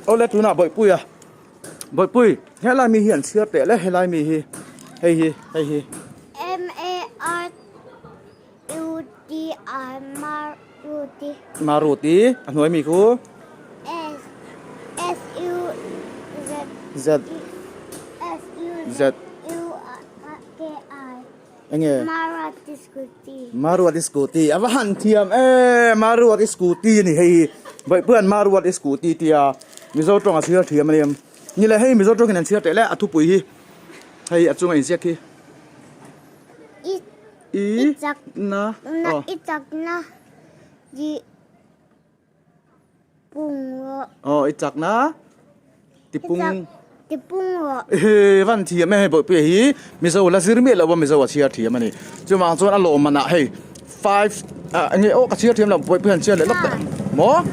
Awle tunah Bawihpui a, Bawihpui helai mi hi an chhiar teh le helai mi hi hei hi hei hi. M A R U T I Maruti. Maruti a hnuai mi khu. S S U Z Z S U Z U K I. Enge? Maruti scooty. Maruati scooty a va han thiam e Maruati scooty a ni hei hi Bawihpuia'n Maruati scooty tia Mizo tawng a chhiar thiam a ni ni le hei Mizo tawngin an chhiar teh le a thupui hi hei a chunga inziak hi I I chak na na i chak na di pung rawh. Aw i chak na ti pung. Ti pung rawh. He van thiam e hei Bawihpuia hi Mizo la zir miah lo a Mizo a chhiar thiam a ni. Chuvang chuan a lawm manah hei five ah enge aw ka chhiar thiam lo Bawihpuia han chhiar leh lawk teh maw.